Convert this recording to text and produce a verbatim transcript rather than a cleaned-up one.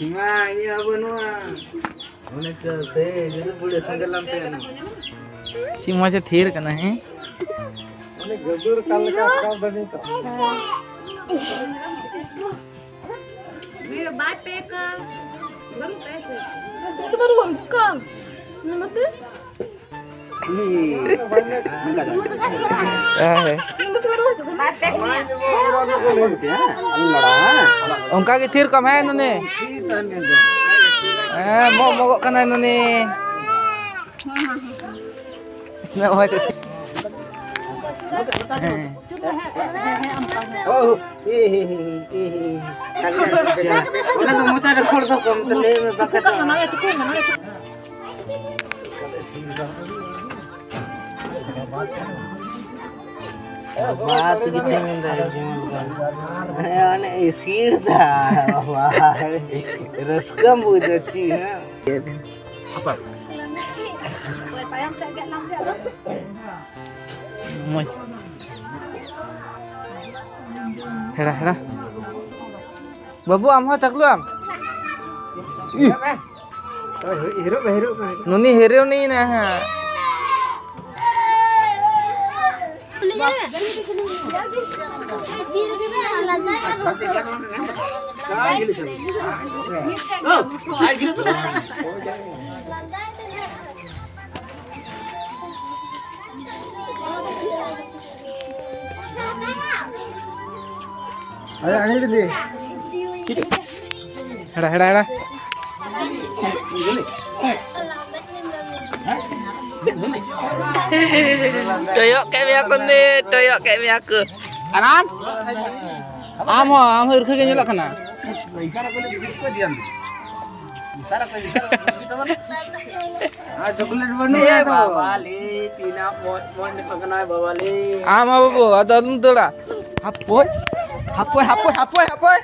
ᱢᱟ, ᱤᱧᱟᱹᱜ ᱦᱚᱸ ᱵᱟᱹᱱᱩᱜᱼᱟ᱾ ᱚᱱᱮ ᱛᱚ ᱥᱮ ᱡᱩᱫᱤ ᱵᱩᱲᱤ ᱥᱮᱸᱜᱮᱞ ᱞᱟᱝ ᱛᱟᱦᱮᱱᱟ᱾ ᱪᱮᱫ ᱢᱚᱡᱽ ᱮ ᱛᱷᱤᱨ ᱠᱟᱱᱟ, ᱦᱮᱸ? ᱚᱱᱮ ᱜᱟᱹᱫᱩᱨ ᱠᱟᱱ ᱞᱮᱠᱟ ᱟᱴᱠᱟᱣ ᱫᱟᱹᱧ ᱛᱚ᱾ ᱵᱟᱭ ᱯᱮ ᱠᱟ᱾ ᱵᱟᱹᱱᱩᱜ ᱛᱟᱭᱟ ᱥᱮ? ᱥᱮ ᱛᱚ ᱵᱟᱹᱱᱩᱜ ᱠᱟᱱ᱾ ᱱᱚᱛᱮ? ᱦᱮᱸ᱾ ᱚᱱᱠᱟ ᱜᱮ ᱛᱷᱤᱨ ᱠᱚᱜ ᱢᱮ, ᱱᱩᱱᱤ᱾ ᱦᱮᱸ, ᱢᱚᱜ ᱢᱚᱜᱚᱜ ᱠᱟᱱᱟᱭ, ᱱᱩᱱᱤ᱾ ᱱᱚᱜᱼᱚᱭ ᱛᱚ᱾ ᱦᱮᱸ᱾ ᱚᱱᱟ ᱫᱚ ᱢᱚᱪᱟ ᱨᱮ ᱠᱷᱚᱲ ᱫᱚ ᱠᱚᱢ ᱛᱮ ᱞᱟᱹᱭ ᱢᱮ, ᱵᱟᱠᱷᱟᱡ ᱫᱚ᱾ ᱵᱟᱵᱟ ᱛᱮᱜᱮ ᱛᱤᱸᱜᱩᱱ ᱫᱟᱭ ᱡᱮᱢᱚᱱ ᱠᱟᱱ᱾ ᱦᱮᱸ, ᱚᱱᱮ ᱤᱥᱤᱲ ᱫᱟ, ᱵᱟᱵᱟ᱾ ᱨᱟᱹᱥᱠᱟᱹᱢ ᱵᱩᱡᱽ ᱫᱟ ᱪᱮᱫ, ᱦᱮᱸ? ᱢᱚᱡᱽ᱾ ᱦᱮᱲᱟ, ᱦᱮᱲᱟ᱾ ᱵᱟᱹᱵᱩ, ᱟᱢ ᱦᱚᱸ ᱪᱟᱠᱞᱩ ᱟᱢ᱾ ᱤᱦ᱾ ᱦᱤᱨᱩᱜ ᱢᱮ, ᱦᱤᱨᱩᱜ ᱢᱮ᱾ ᱱᱩᱱᱤ ᱦᱤᱨᱩ ᱱᱤ ᱱᱟ ᱦᱟᱸᱜ᱾ ᱦᱮᱲᱟ, ᱦᱮᱲᱟ, ᱦᱮᱲᱟ᱾ ᱴᱚᱭᱚᱜ ᱠᱮᱫ ᱢᱮᱭᱟ ᱠᱚ ᱱᱮ, ᱴᱚᱭᱚᱜ ᱠᱮᱫ ᱢᱮᱭᱟ ᱠᱚ᱾ ᱟᱨ ᱟᱢ? ᱟᱢ ᱦᱚᱸ, ᱟᱢ ᱦᱚᱸ ᱦᱤᱨᱠᱷᱟᱹ ᱜᱮ ᱧᱮᱞᱚᱜ ᱠᱟᱱᱟ᱾ ᱟᱨ ᱪᱚᱠᱞᱮᱴ ᱵᱟᱹᱱᱩᱜᱼᱟ ᱛᱚ᱾ ᱵᱟᱵᱟ ᱞᱮ, ᱛᱤᱱᱟᱹᱜ ᱢᱚᱡᱽ, ᱢᱚᱡᱽ ᱧᱮᱞᱚᱜ ᱠᱟᱱᱟᱭ ᱵᱟᱵᱟ ᱞᱮ᱾ ᱟᱢ ᱦᱚᱸ ᱵᱟᱹᱵᱩ, ᱟᱫᱚ ᱟᱞᱚᱢ ᱫᱟᱹᱲᱟ᱾ ᱦᱟᱯᱳᱭ, ᱦᱟᱯᱳᱭ, ᱦᱟᱯᱳᱭ, ᱦᱟᱯᱳᱭ, ᱦᱟᱯᱳᱭ᱾